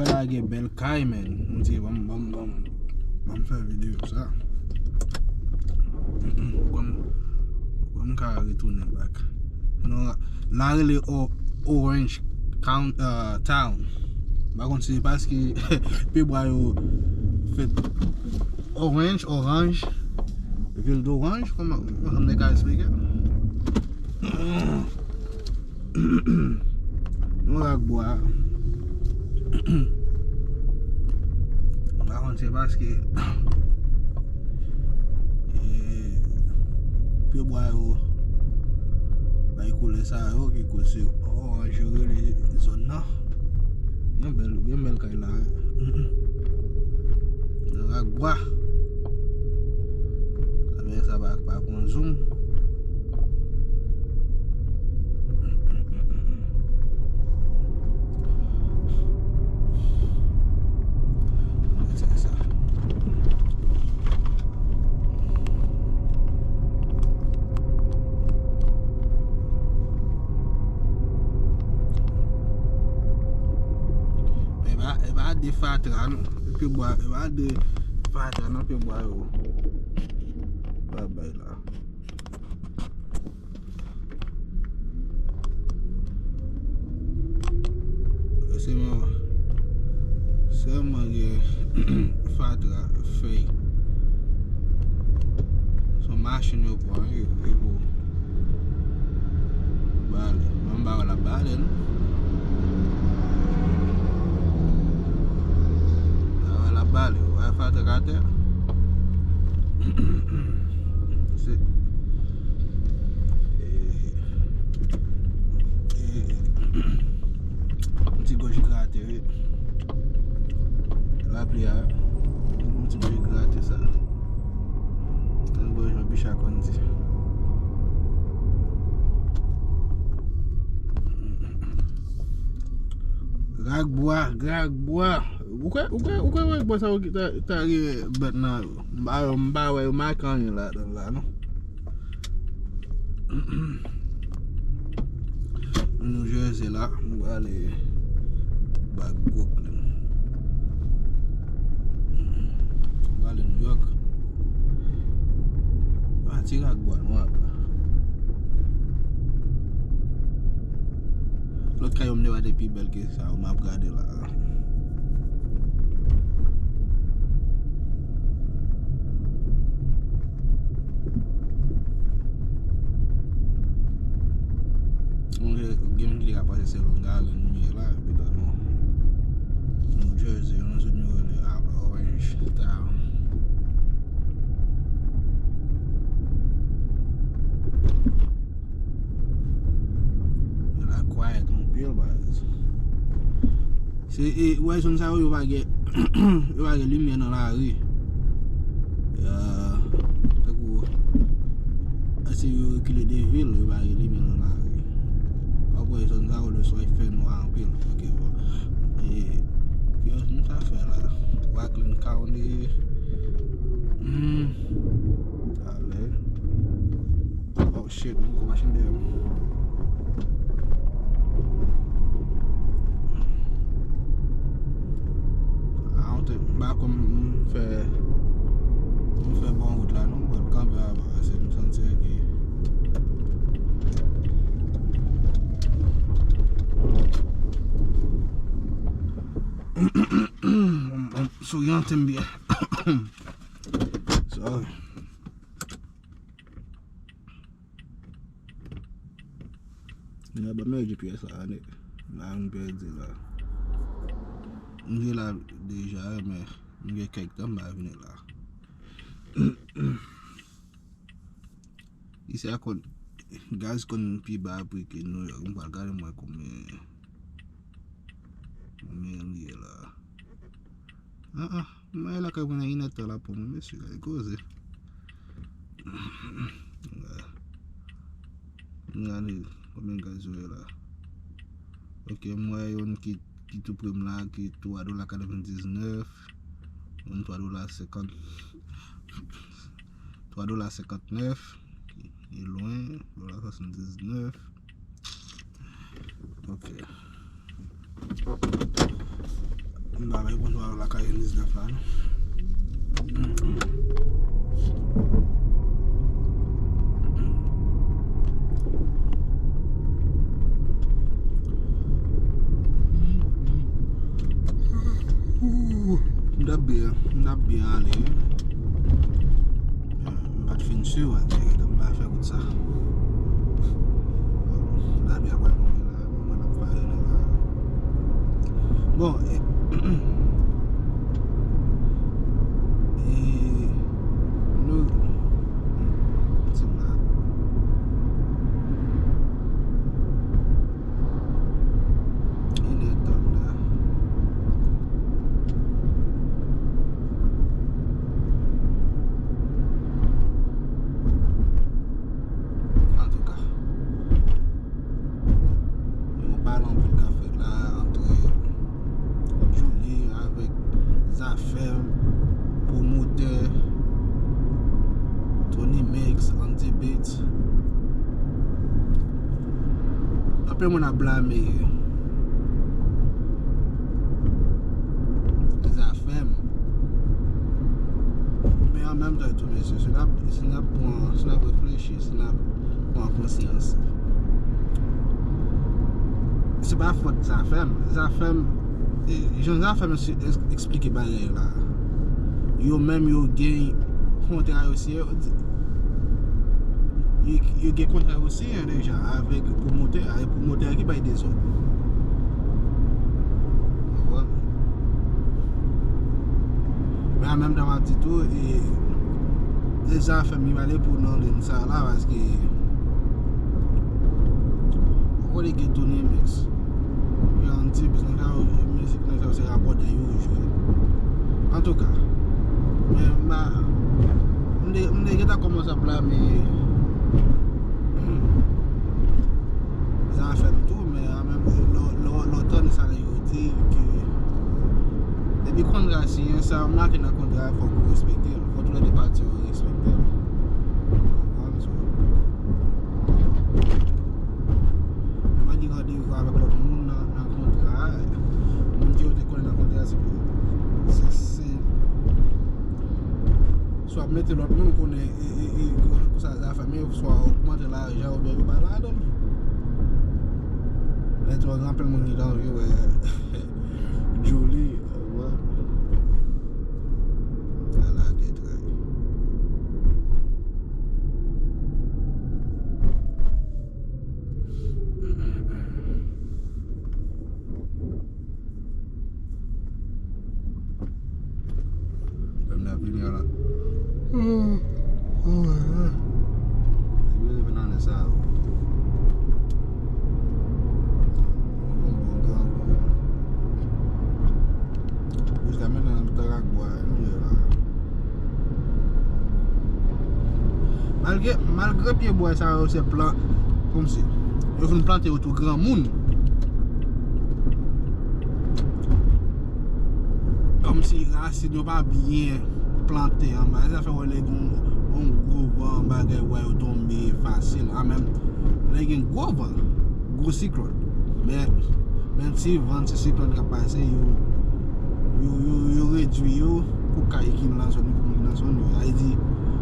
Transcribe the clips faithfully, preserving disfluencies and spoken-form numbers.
Lage bèl kay, man. M di, ban m, ban m, ban m, ban m fè videyo sa. Ou kwè m, ou kwè m ka retounen back. Non, la rele O-, Orange Coun-, uh, Town. M pa konn si se paske pyebwa yo fèt orange, orange, vil doranj, kòman, kòman m ka eksplike? Yon rak bwa. M pa konn se paske, e, pyebwa yo bay koulè sa yo ki koze oranj yo rele zòn nan. Gen bèl, gen bèl kay la. Nan rak bwa. Kamera sa pa, pa pran zoom. Sa, sa. E pa, e pa de fatra, non. Pyebwa, e pa de fatra, non, pyebwa yo. Pa bay la. Sèlman, sèlman gen fatra, fèy. Se yon machin yo pran, wi, wi, pou bale. Mwen m pa wè l ap bale, non. M pa wè l ap bale. Ou wè fatra k atè? Se, e, e, yon ti gòj grate, wi. Lapli a, yon ti gòj grate sa. Yon gòj jan bicha konn di. Rak bwa, rak bwa. Ou kwè, ou kwè, ou kwè rak bwa sa yo ki ta, ta gen bèt nan yo? M pa, m pa wè yo make anyen ladan la, non. Nou Jersey la, nou prale ba Brooklyn. Nou prale New York. Ah, ti rak bwa nwa la. Lòt kay yo m te wè te pi bèl ke sa yo m ap gade la. Gen, gen moun ki te ka panse se Long Island m ye la, epi non. New Jersey, yon zòn yo rele Orange Town. Yo la kwayèt anpil, baz. Se, e, ou wè zòn sa yo, yo pa gen, yo pa gen limyè nan lari. Euh, tankou, si yo rekile de vil, yo pa gen limyè nan lari. W ap wè zòn sa yo, le swa fè nwa anpil. Ok, bon. E, ki lòt nou ta fè la? Rockland County. Hmm. Talè. Oh shit, mwen gon machin dèyè m. Ah, on te, m pa konn m fè, m fè bon wout la, non, mwen kanpe avan, se m santi ke m, m, m souri an te m byen. Sorry. Nèg ban mwen G P S la, nèg. La, m pèdi la. M te la deja, men m gen kèk tan m pa vini la. Isi a konn, gaz konn pi ba pri ke New York. M pral gade m wè konbyen, konbyen li ye la. Ah, ah. Mwen lakay mwen nan inèdtan la pou mwen, mesye, gade koze. Mwen gade konbyen gaz yo ye la. Ok, mwen wè youn ki, ki tou pre m la, ki twa dola katrevendiznèf, youn twa dola senkant, twa dola senkantnèf, li lwen, dola swasanndiznèf. Ok. M pa bay kontwòl lakay diznèf la, non. M t ap byen, m t ap byen ale. M pa t fin si, wè, m pa fè kout sa. Bon, lapli ap pral tonbe la, mwen ap fè la. Bon, e, e, nou, se la. Li lè tan la. Antouka, yon pale anpil k ap fèt la antre Djouly avèk Zafèm, pwomotè, Tony Mix, Andy Beats. Anpil moun ap blame Zafèm. Men an menm tan tou, mesye, si n ap, si n ap pran, si n ap reflechi, si n ap pran konsyans, se pa fòt Zafèm. Zafèm, e, jan Zafèm es-, es-, eksplike bagay la, yo menm yo gen kontra yo siyen, yo, yo gen kontra yo siyen deja avèk pwomotè a, e pwomotè a ki bay dezòd. Ou konprann? Men an menm tan, m ap di tou, e, e Zafèm ki pale pou nan liy sa la, paske ou konnen gen Tony Mix, gen Andy Beats, nèg sa yo, mizik nèg sa yo se rapòdè yo jwe. Antouka, men m pa, m te, m te gentan kòmanse ap blame Zafèm tou, men an menm, lè, lè, lè w tande sa nèg yo di ke depi kontra siyen, sa make nan kontra a, fòk ou respekte l. Fòk tou lè de pati yo respekte l. Ou konprann? So, lè w di randevou avèk lòt moun nan, nan kontra a, moun ke yo te konnen nan kontra a, se pou, se, se, swa mete lòt moun konnen, e, e, e, konsa Zafèm ye, swa ogmante lajan oubyen yo pa ladan l. Men twò gen anpil moun ki ta anvi wè Djouly, wè. Ala de trèy. Lè m nan vini an la. Hmm. Oh, ouais, ouais. Depi rive nan lè sa yo. Yon bon gran kou. Jiska mentnan, m t ak bwa, nou ye la. Malgre, malgre pye bwa sa yo se plan, kòmsi, yo fin plante yo tou granmoun. Kòmsi rasin yo pa byen plante anba. Se sa fè w wè lè gen yon, yon gwo van, bagay, w wè yo tonbe fasil. An menm, lè gen gwo van, gwo siklòn. Men, men ti van, ti siklòn k ap pase, yo, yo, yo, yo redui yo pou kay ki nan zòn yo, pou moun nan zòn yo. Sa vle di,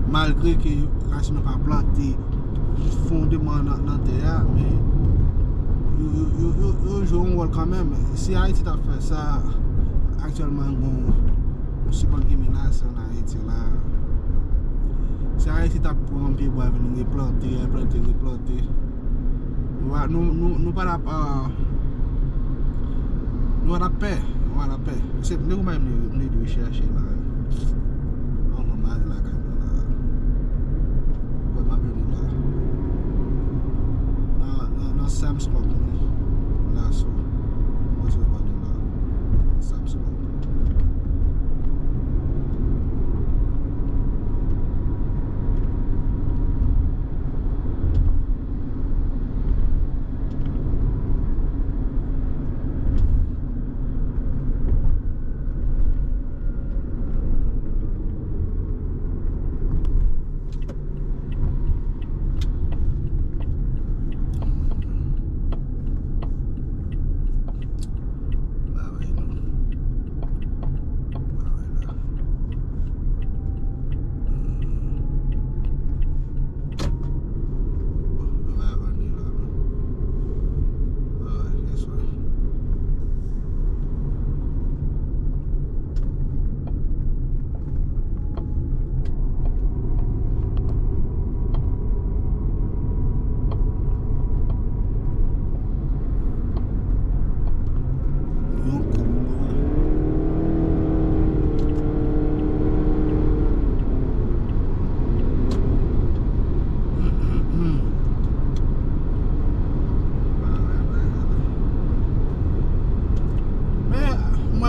malgre ke rasin yo pa plante fondeman nan, nan tè a, men yo, yo, yo, yo, yo jwe yon wòl kanmenm. Si Ayiti t ap fè sa aktyèlman, gon yon siklòn ki menase ann Ayiti la, si Ayiti t ap pran pye bwa vin replante, replante, replante, nou pa, nou, nou, nou pa t ap, ah, nou pa t ap pè, nou pa t ap pè. Se, nèg ou pa vle, vle chèche la. Non, non, m ale lakay mwen la. Wè, m ap vini la. Nan, nan, nan Sam's Club, mwen la sou. Mwen sou vande la. Sam's Club.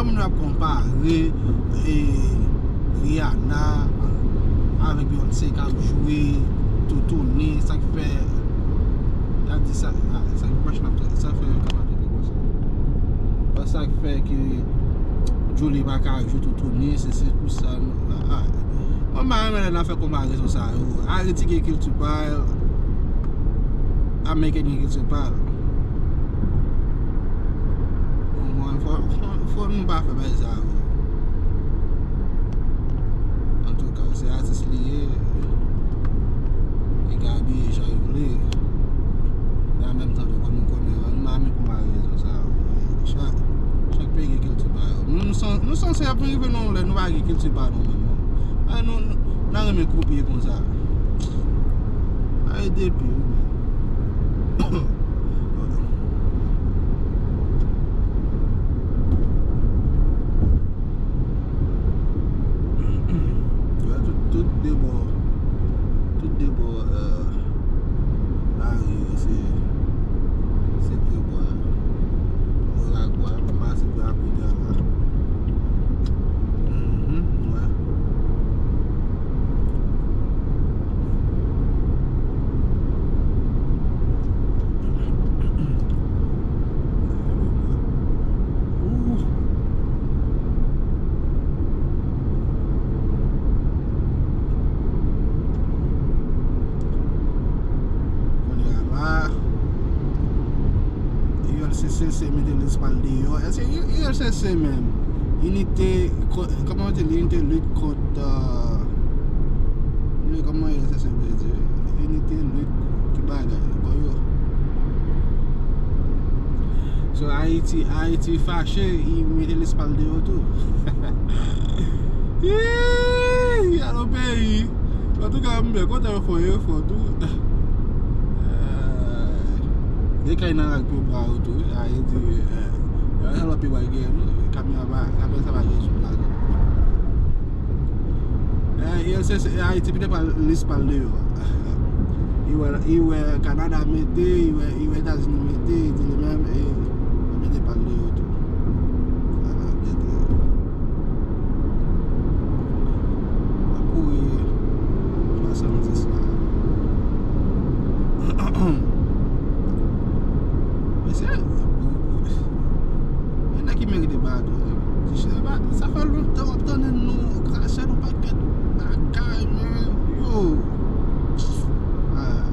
Moun yo ap konpare, e, Rihanna avèk Beyoncé k ap jwe toutouni, sa k fè, y ap di sa, a, sa k fè machin ap, sa fè yo ka ap twonpe konsa. Sa k fè ke Djoulie pa ka jwe toutouni, se, se pou sa, nou, a, a. Mwen pa renmen lè n ap fè konparezon sa yo. Ayiti gen kilti pa l, Ameriken gen kilti pa l. Bon, mwen, fò, fò, fò nou pa fè bagay sa yo. Antouka, se atis li ye. Li ka abiye jan li vle. Men an menm tan tou, kòm nou konnen, nou pa renmen konparezon sa yo. Chak, chak peyi gen kilti pa yo. Nou, nou san-, nou sanse ap rive nan yon lè nou pa gen kilti pa nou menm, non. Ay, nou, nou, nou renmen kopye konsa. Ay, depi, wi, men. Wè, tout, tout de bò, tout de bò, euh, lari yo, se, se pye bwa, bwa ak bwa, pa se pye ak bwa la. Mhm, wè. Kounye a la, U L C C mete lis pa l deyò. Èske U L C C menm? Inite, ko-, kòman yo di li? Inite lit kont, euh, li, kòman U L C C vle di? Inite lit ki bagay? Bon, yo. So, Ayiti, Ayiti fache, li mete lis pa l deyò tou. Yee, alò peyi. Antouka, m byen kontan yo fè yon efò tou. Gen kay nan rak pye bwa yo tou, wi. A, e di, e, e, lòt pye bwa gen, wi. Kamyon pa, kamyon sa pa gen sou plak. E, U L C C, Ayiti pete pa lis pa l deyò. Li wè, li wè Kanada mete, li wè, li wè Etazini mete, li di li menm, e, li mete pa l deyò tou. Ala, gade. Ap kouri swasanndis la. Mesye, gen nèg ki merite baton. Sa fè lontan w ap tande nou krache nou pakèt bagay, man. Yo. Ah.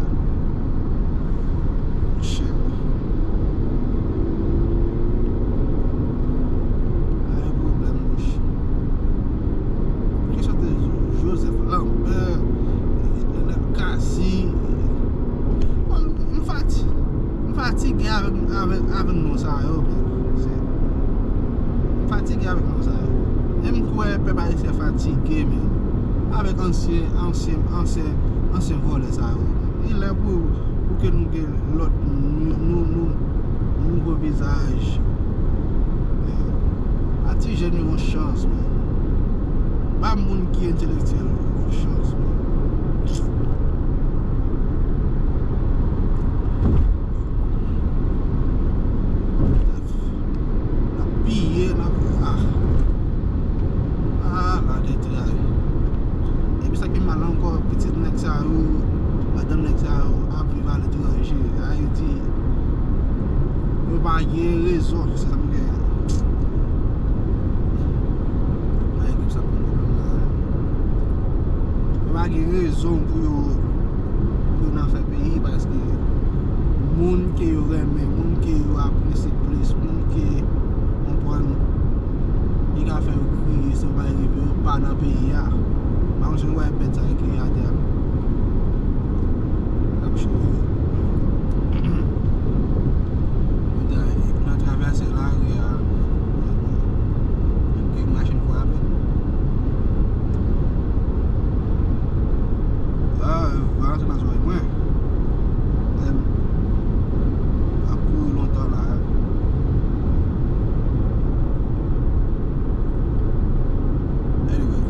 Shit. Ay, pwoblèm, bouch. Ki chante Joseph Lambert, Lionel Cassy. Bon, m fati-, m fatige avèk, avèk, avèk non sa yo, men. Se, m fatige avèk non sa yo. E m kwè pèp ayisyen fatige, men. Avèk ansyen, ansyen, ansyen, ansyen vòlè sa yo. Li lè pou, pou ke nou gen lòt nou, nou, nou, nouvo vizaj. Ba ti jèn yo yon chans, man. Ba moun ki entelektyèl yon chans, man. N ap piye, n ap, ah. Ah, la detray. Epi sa ki mal ankò, pitit nèg sa yo, madanm nèg sa yo ap viv aletranje, Ayiti. Yo pa gen rezon, se sa m gen. Nan ekip sa pou pwoblèm la. Yo pa gen rezon pou yo, pou yo nan fè peyi, paske moun ke yo renmen, moun ke yo apresye plis, moun ke, konprann, ki ka fè yo kriye, se yo pa rive, yo pa nan peyi a. Pa konn si nou wè bèt sa yo kriye atè a. L ap chofe. Yo ta, nan travèse lari a, gen machin frape. Ah, va rantre nan zòrèy mwen. Em, ap kouri lontan la. Anyway.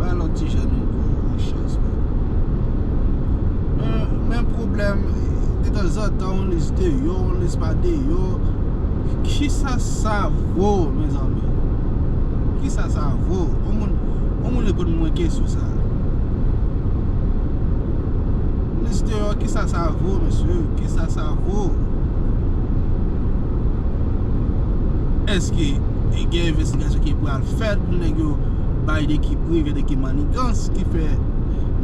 Ba lòt ti jèn yo pou yon chans, man. Men, men pwoblèm, de Tanzantan, yon lis deyò, yon lis pa deyò. Kisa sa vo, mezanmi? Kisa sa vo? Yon moun, yon moun reponn mwen kesyon sa. Lis deyò, kisa sa vo, mesye? Kisa sa vo? Èske gen envestigasyon ki pral fèt pou nèg yo bay de ki prive, de ki manigans ki fè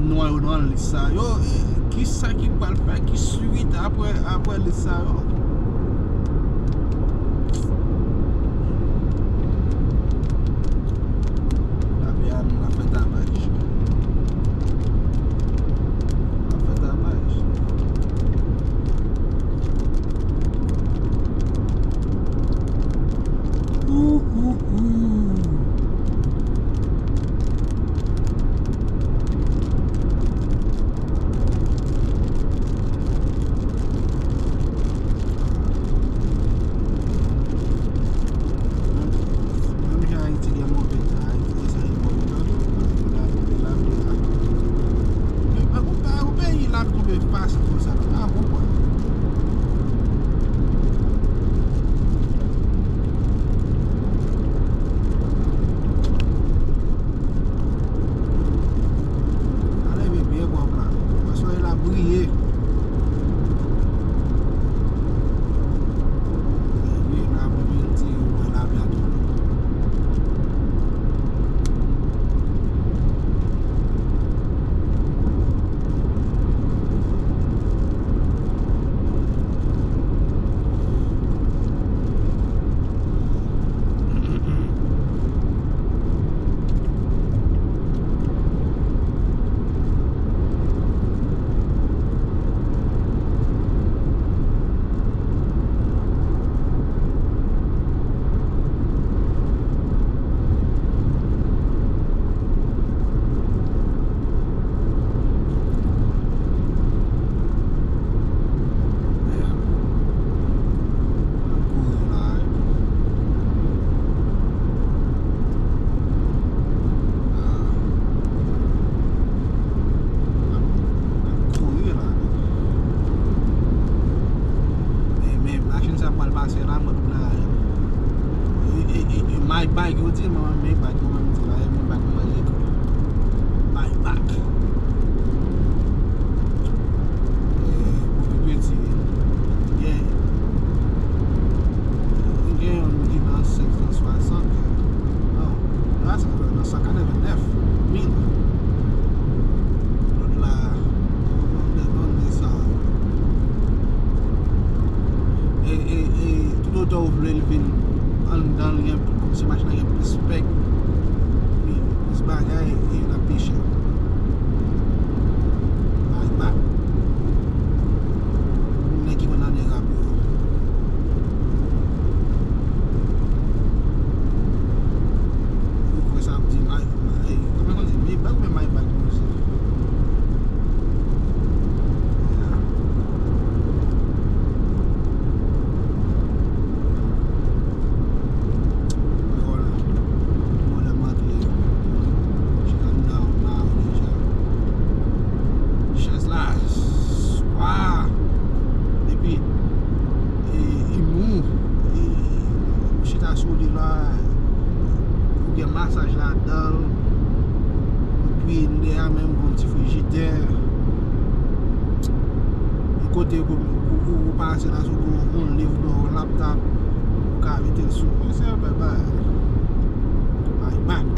nwa yo nan lis sa yo? E, kisa ki pral fèt? Ki swit apre, apre lis sa yo? Lapè a menm ap fè tavaj. Ap fè tavaj. Ou, ou, ou. Menm jan Ayiti gen move tan, Ayiti eseye move tan tou, kote pou la, kote lapli a. Men pa pou pa yon peyi lapli tonbe fasil konsa, pa konprann. Sa leve byen pwòp la. Wè solèy la briye. Epi, nan aprèmidi, ou wè lapli a tonbe. Kouri la. Men, men machin sa pral pase la, mwen la. E, e, e, e Maybach, yo di, mwen, Maybach, mwen, mwen di la, e Maybach, mwen, manje tou. Maybach. E, pou pi piti, gen, gen youn ki nan senk san swasant, non, nan san katrevennèf mil. Lòt la, nan, nan, nan de sa. E, e, e, tout otan ou vle l vin anndan l gen, kòmsi machin nan gen plis spèk, pi plis bagay, e l ap pi chè. Maybach. Pou nèg ki konn ane rap yo. Ou kwè sa ap di May-, May-, kòman yo di? Maybach oubyen Maybach, mwen se. Yeah. Vòlè. Vòlè m antre. Chita anndan, anndan deja. Chèz la, swa. Epi, e, li mou. E, ou chita sou li la, ou gen masaj ladan l. Epi, dèyè a menm, gon ti frijidè. E kote pou, pou, pou ou pase la, sou gon, gon liv, gon laptop, ou ka mete l sou. Men se yon bèl bagay. Maybach.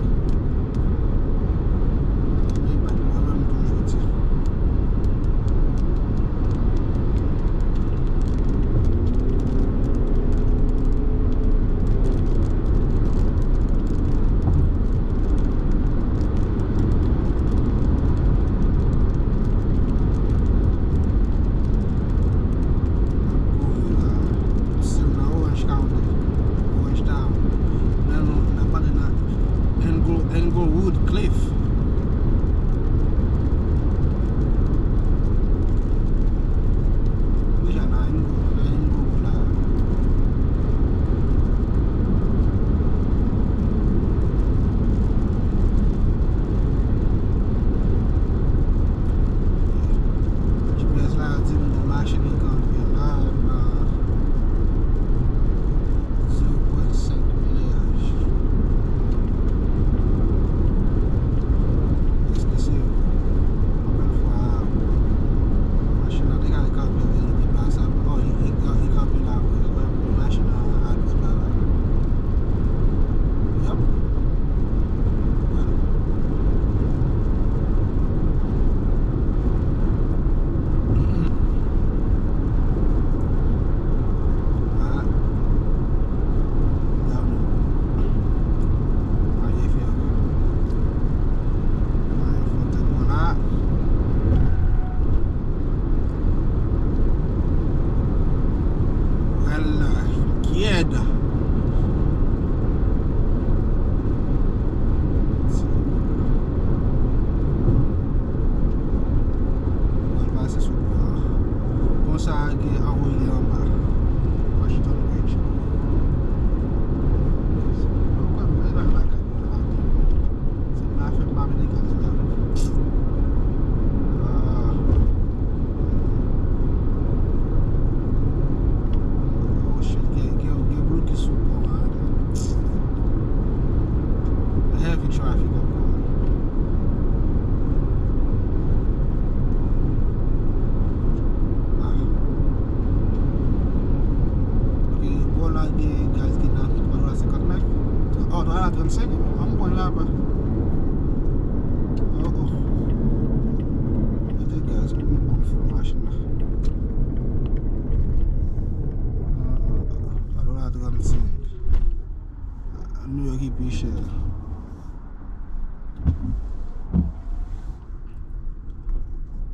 Maybach, mwen menm toujou di. Kouri la. Sil nan Orange County. Orange Town. Nan, nan, nan, nan, nan Anglo Yèd. Mwen pase sou pon an. Pon sa a gen anwo li anba. Washington Bridge. Mwen kwè mwen nan lakay mwen la. Se pa fè m pa mete gaz la. Ah. Oh shit, gen, gen, gen blokis sou pon an. Heavy traffic ankò. Ah. Ok, bò la gen gaz ki nan twa dola senkant nèf. Oh, twa dola trannsenk. An m pran la pa. Oh, oh. Mete gaz pou m, pou m fout machin nan. Ah, ah, ah. Twa dola trannsenk. New York ki pi chè.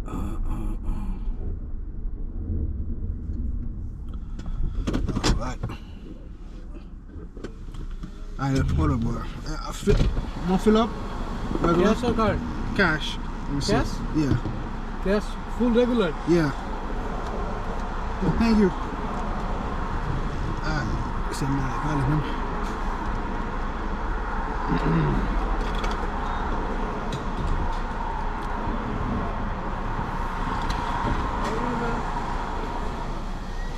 Ah, ah, ah. Alright. Alright, hold up, bro. Uh, uh, fi- Mo fill up? Regular? Cash or card? Cash. Let me see. Cash? Yeah. Cash, full regular. Yeah. Thank you. Ah, se mwen, pale menm.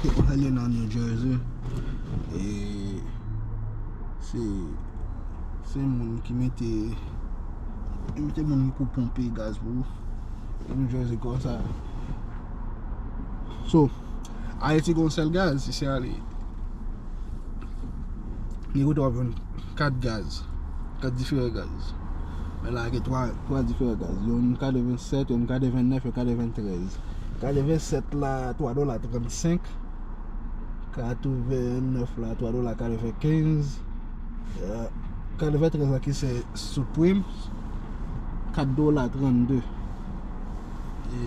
Mwen ale nan New Jersey. E se, se moun ki mete, ki mete moun ki pou ponpe gaz pou ou. New Jersey konsa. So, Ayiti gon sèl gaz, se ale. Gen kote w ap jwenn kat gaz, kat diferan gaz. Men la gen twa, twa diferan gaz. Youn katrevennsèt, youn katrevennèf, youn katreventrèz. Katrevennsèt la, twa dola trannsenk. Katrevennèf la, twa dola katrevenkenz. Euh, katreventrèz la ki se Supreme, kat dola trannde. E,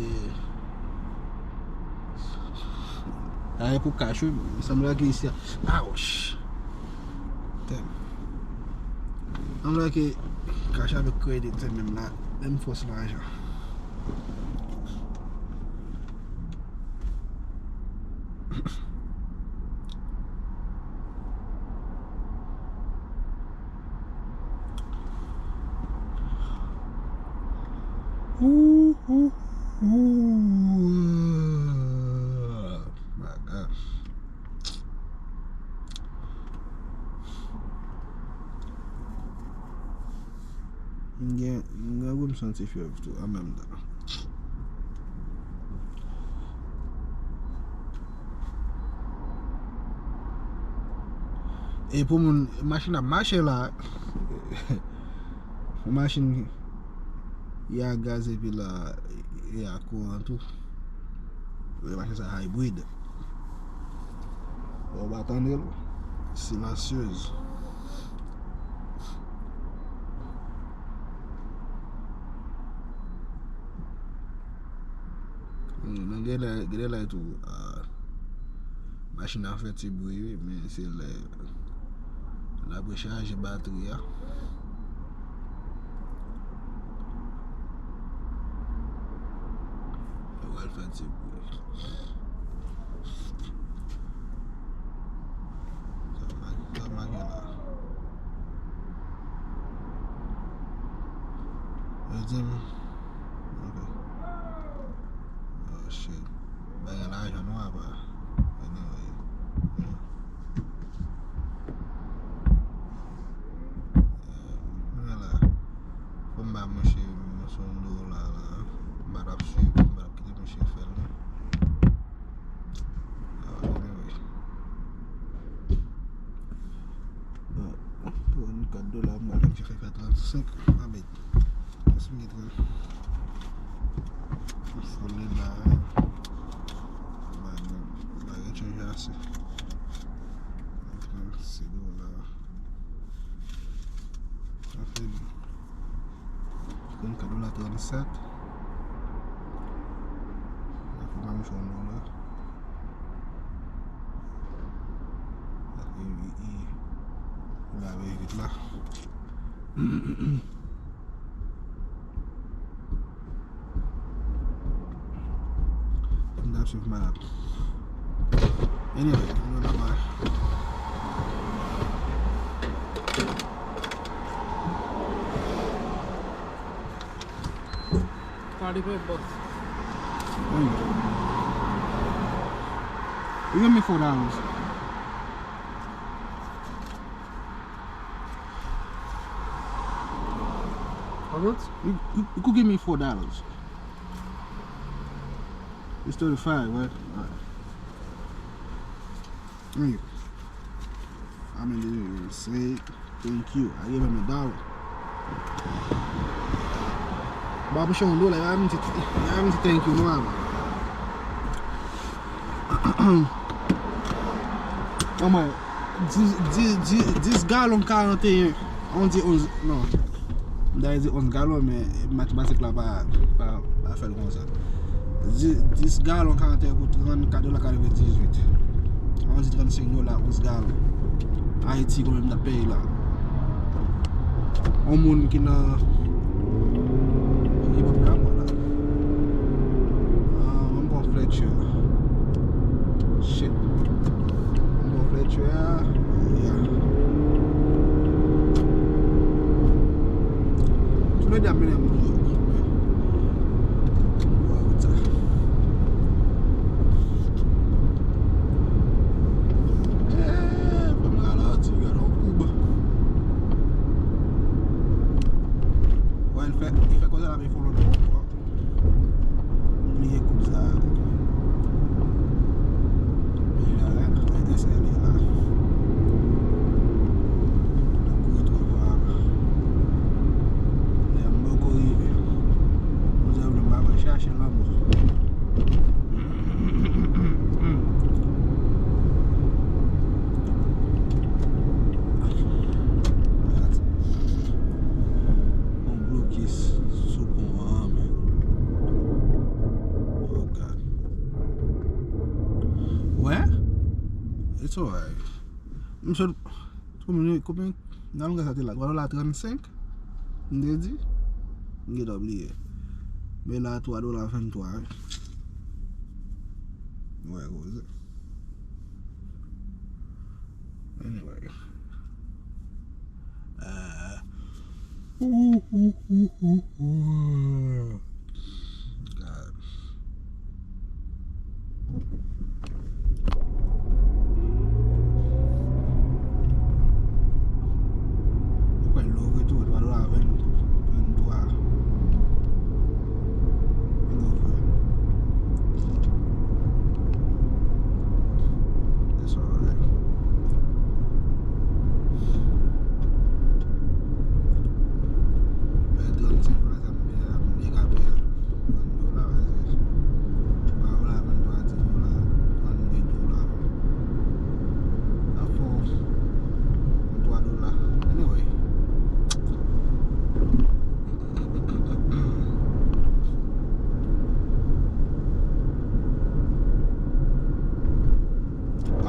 sa e pou kach, wi. Sanble ke isi a. Ouch! Damn. Sanble ke kach avèk kredi se menm la, menm fòs lajan. Ooh, ooh, ooh. My gosh. M gen, m gen gwo m santi fyèv tou, an menm tan. E pou moun, machin ap mache la, machin, y a gaz epi la, y a kouran tou. Wi, machin sa hybrid. Ou pa tande l? Silansyez. Hmm, men gen lè, gen lè tou, ah, machin nan fè ti bri, wi, men se lè l ap rechaje batri a. Yo pral fè ti bri. Sa m gen la. Yo di m. Ok. Oh shit. Bagay lajan nou apa. Anyway. Yeah. Yeah. Kounye a la, fò m ba mouche, mouche yon dola la. M pa t ap swiv, m pa t ap kite mouche fè l non. Ah, anyway. Bon, pou yon kat dola, m pral fè fè trannsenk. Ah, men, èske m gen trannsenk? Fò l la. M pa gen, m pa gen chanj ase. Trannsenk dola. Sa fè trannkat dola trannsèt. Sa fè pa m jwenn dola. Sa fè E, e, e, lave vit la. M t ap swiv malad. Anyway, nou nan bay. Forty-five bucks. Anyway. You give me four dollars. How much? You, you, you could give me four dollars. It's thirty-five, right? All right. Thank you. I'm in the say thank you. I give him a dollar. Ba pou chè yon dola, y a m di, y a m di thank you, non, man. Anmwey, dis, dis, dis, dis galon karanteyen, on di onz, non. M ta di onz galon, men matematik la pa, pa, pa fè l konsa. Dis, dis galon karanteyen pou trannkat dola katrevendizuit. On di trannsenk dola onz galon. Ayiti, konbyen m t ap peye la? On moun ki nan, ki pran mwen la. Ah, mwen pran Fletcher. Shit. Mwen pran Fletcher a. Yeah. Tou le de ap mennen moun yo. Mwen wout sa. Eh, fè m rale yon ti gade yon koub. Wè, l fè, li fè koze la, men fò lòt bò ankò. M bliye koub sa. Men la, men eseye li la. Nan kouri twò fwa. Lè m poko rive. Bondye vle m pa mwen chache lanmò. On blokis sou pon an, man. Oh, God. Wè? It's alright. M sot, konbyen, konbyen nan longa sa te la? Twa dola trannsenk? M te di? M gentan bliye. Men la, twa dola venntwa, wi. Wè, koze. Anyway. Ah. God. Ou kwè l love tou, twa dola venntwa. L love. It's alright. Men trannsenk dola sa m peye a, m te ka peye trant dola, pase pa dola venntwa, dis dola, trannde dola. Sa fè twa dola. Anyway.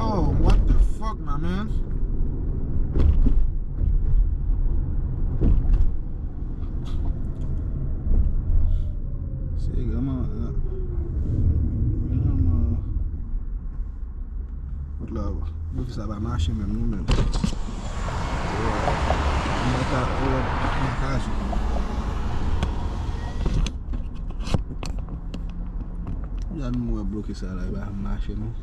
Oh, what the fuck, my man? Se granman, granman. Kout la, kout sa pa mache menm, nou menm. Mwen ta, mwen ta jou. Gad mwen bloke sa la, e pa mache non.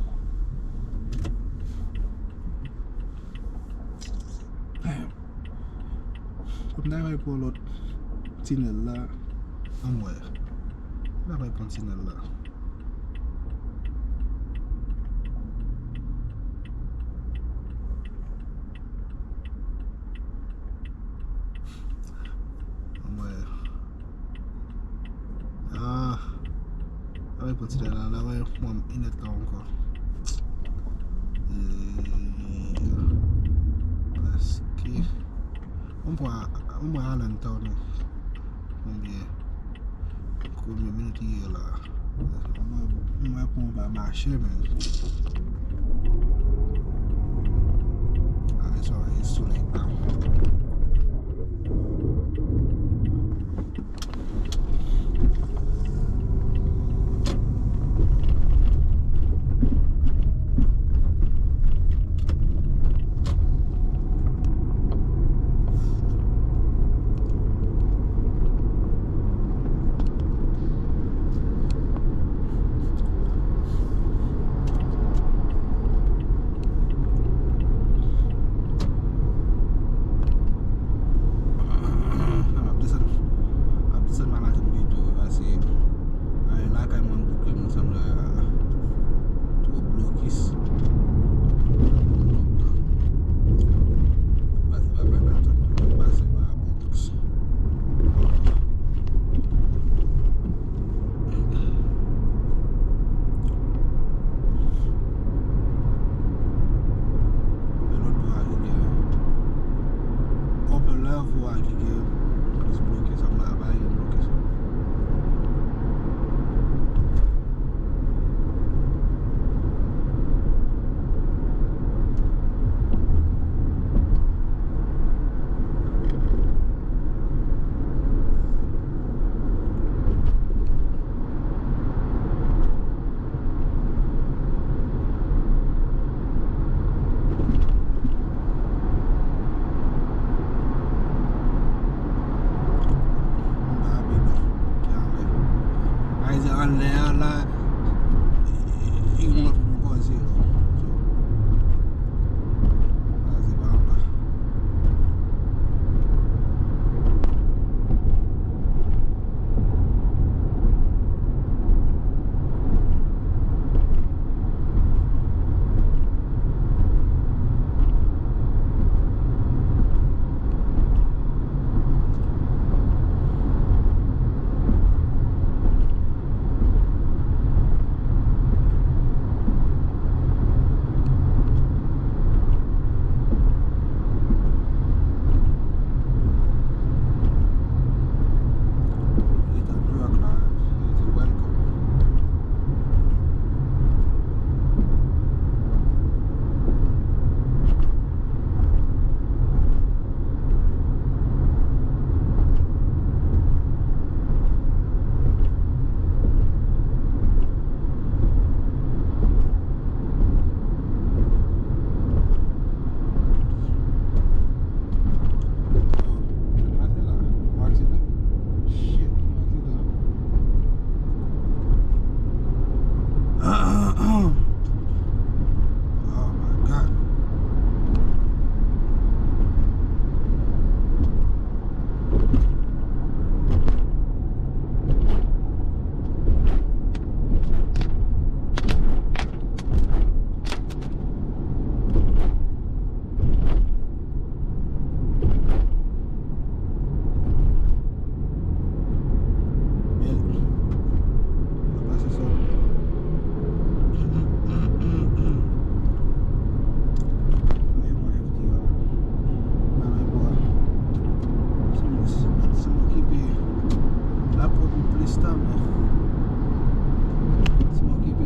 Kòm ta pral pran lòt tinèl la, anmwey. Ta pral pran tinèl la. Anmwey. Ah. Anmwey, pran tinèl la, la, anmwey, pran inèdtan ankò. E, paske, anmwey, anmwey, Allentown, konbyen, konbyen minit li ye la? Mwen, mwen pran pa mache, men. So, it's too late now. M ap desann, m ap desann Manhattan pito, paske ale lakay mwen m bouke m sanble twòp blokis. Pase pa Manhattan, pase pa Bronx. Men lòt bò a ki gen, open level a ki gen plis blokis, sa m pa gen blokis. M pa bidon. Sa vle di anlè a la, li gon lòt moun ankò, se, so, sa se pa anba. Little New York la, se welcome. Oh, sa k pase la? Yon aksidan? Shit, yon aksidan. Oh my God. Bèl. Yo pase sòl. Anyen mwen evite yo. Mwen menm bò a. Si mwen, si mwen okipe, l ap pran plis tan, men si mwen okipe,